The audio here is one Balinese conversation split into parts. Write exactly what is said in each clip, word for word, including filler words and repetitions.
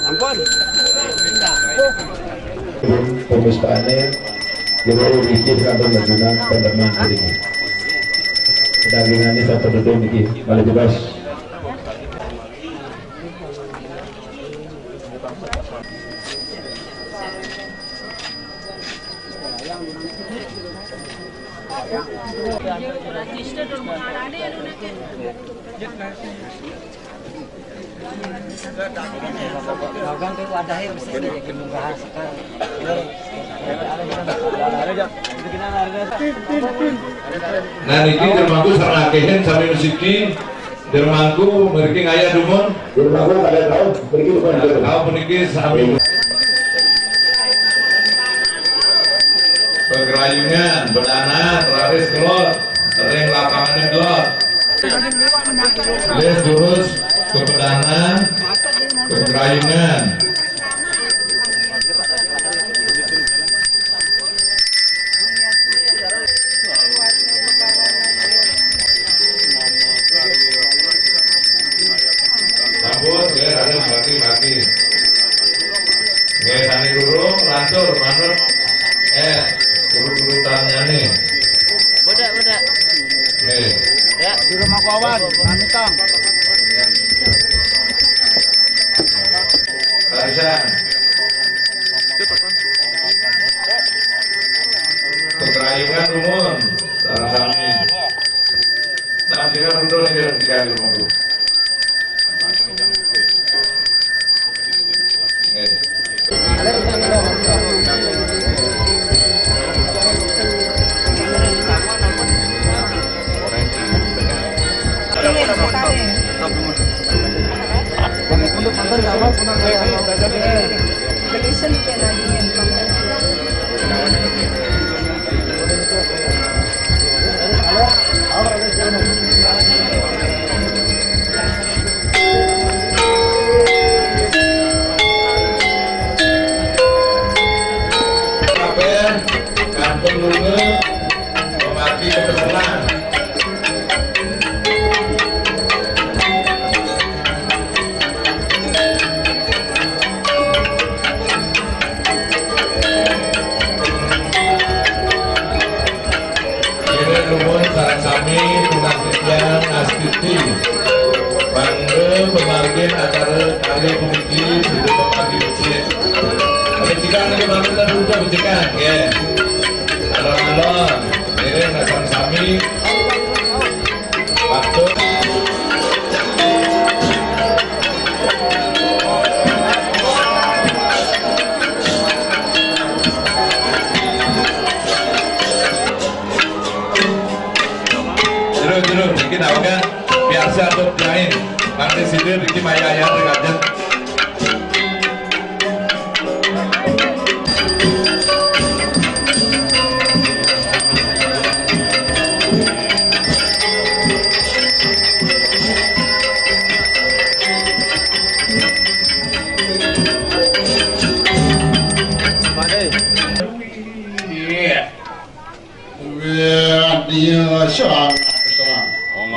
Ampun. Pemustakané, jero riki kantor majunan pendemen ini. Pendampingannya satu duduk niki, malah jelas. Nah, niki dermaku sareng akéhin sami siki. Dermaku mriki ngayah dumun. Dermaku kalian tahu, mriki dumun. Tahu puniki sami. Pegerayungan, bedanan, raris kelor, ring lapangané kelor. Lis durus kepedanan, pegerayungan. Sampun, nggih, raris mati, mati. Nggih, sané durung, lantur, manut. Eh, urut-urutannya nih. Bodak, bodak. Nggih. Ya. Juru Mangkuawan, Mamitang. Barisan. Pegerayungan dumun, sareng sami. Nah, kira betul nih, kira tiga kilo. Nggih. Kabéh, kantun lunga, memargi kepesengan. Kira nuwun sareng sami, tunas titiang astiti. Mangga pamargin acara karya puniki sida pamargi becik. Becikang niki mangga udah becikang, nggih. Alon-alon, ngiring sareng sami. Matur. Jero, jero, niki nawegang piarsa atur jain. Mangke sida niki maya-ayah ring ajeng. Iya. Wah, dia sangat senang.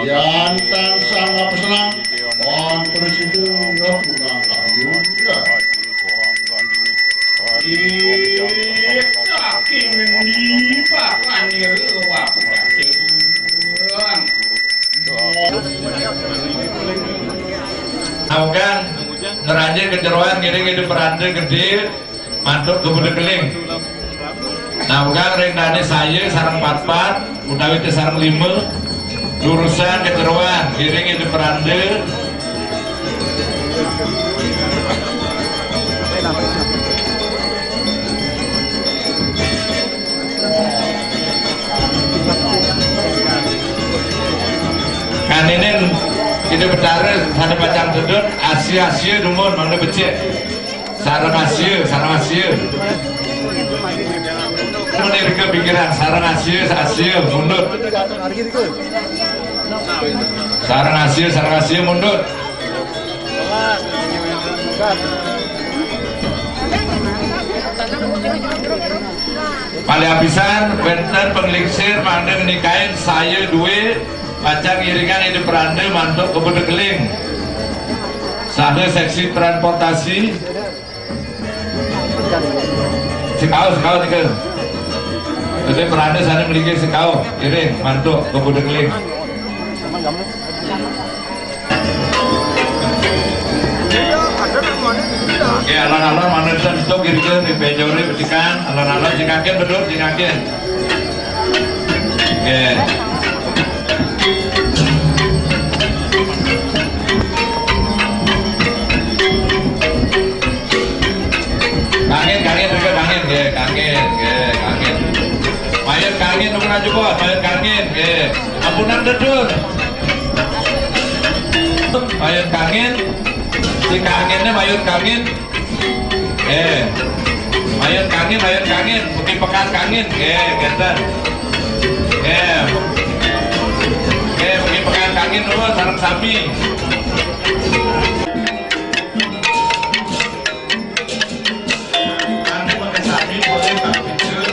Yantang sangat senang. Pun presiden ya pulang kayu. Ya. Ih, kaki ngendi, Pak? Panir, wah, kaki. Awakan ngranjing kajeroan ngiring Ida Pranda gedé, mantuk ka Buda Keling. Nah, ugang ring dané saya sareng patpat, utawi té sareng lima, lurusan kajeroan, ngiring Ida Pranda. Kaninin Ida Betara sané pacang sedot, asia-asia dumun, mangda becik. Sareng asia, sareng asia. Muni rika pinggiran, sareng asia, asia, mundut. Sareng asia, sareng asia, mundut. Malih apisan, wénten panglingsir mangda nikain saya duwé pacang ngiringang Ida Pranda mantuk ka Buda Keling. Saha seksi transportasi? Sing kauh, sing kauh nika. Dadi merana sané mriki sing kauh, iring mantuk ka Buda Keling. Oke, alon-alon manut sentuk irga di penjore betikan, alon-alon jingakin bedul, jingakin. Oke. Kangin, kangin, juga kangin, nggih, kangin, nggih, kangin. Mayun kangin, nunggu aja, Bos, mayun kangin, nggih. Ampunan dedur. Mayun kangin, si kanginnya mayun kangin. Eh, mayun kangin, mayun kangin, Bukit Pekan kangin, eh, genten. Eh, eh, Bukit Pekan kangin dulu, sareng sami. Kangin pakai sami, boleh, Pak Bujur.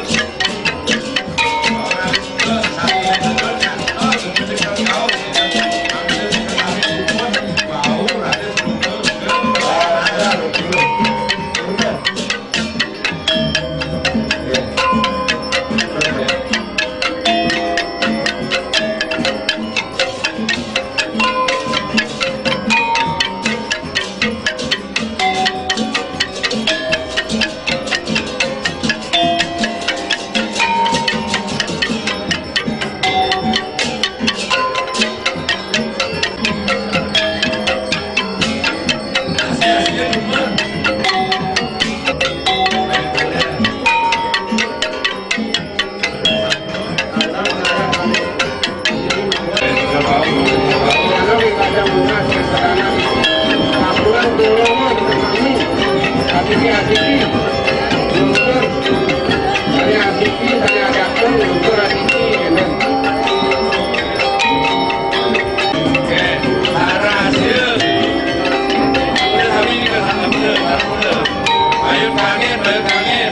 Ayo, kangin, ayo, kangin.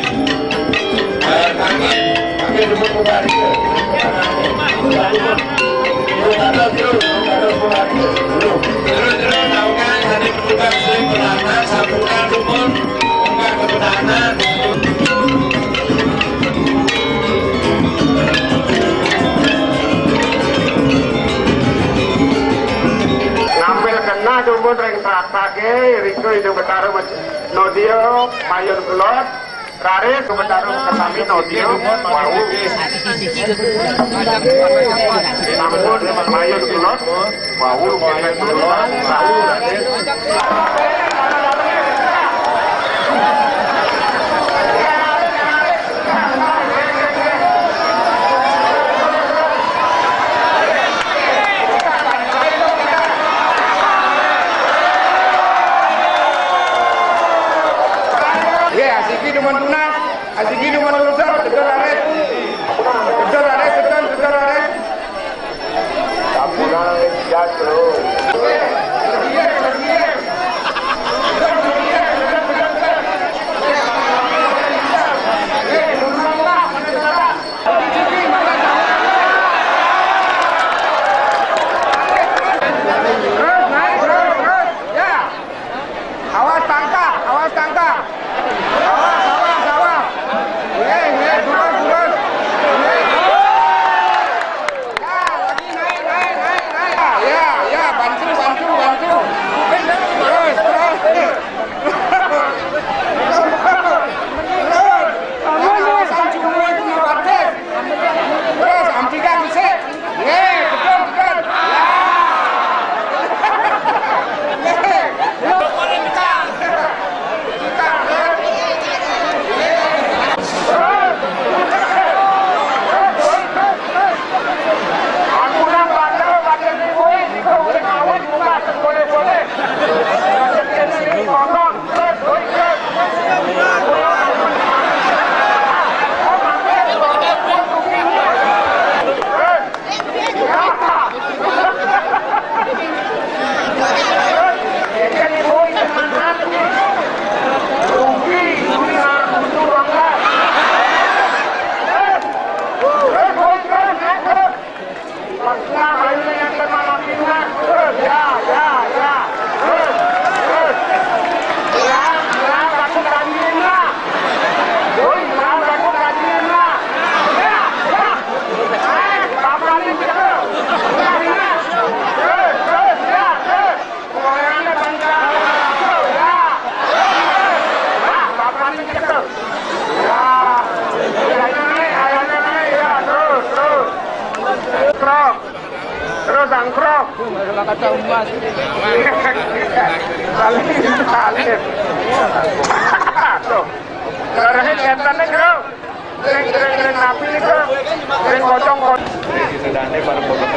Terus, terus, lakukan, tadi petugas sing berangkat, sampurkan, dukun, buka kebenaran. Nampil kena dukun ring tata ge, Riko Indung Betara Nodio, Mayun Kelot. Raris, sebentar, kami nodio, wau. Sampun, mayun kulon, wau, mayun kulon, wau. Nggih, asiki dumun tunas, asiki dumun tunas, gedor arit. Gedor arit, gedor, gedor arit. Sampun jatuh. Terus, naik, terus, terus. Ya. Awas tangkah, awas tangkah. Awas, awas, awas. Eh, eh, turun, turun. Angkrong. Salim, salim. Tuh. Darahnya kelihatan nih, Bro. Kering, kering, kering napi nih, Bro. Kering pocong, pocong. Ini sudah nih para pokok.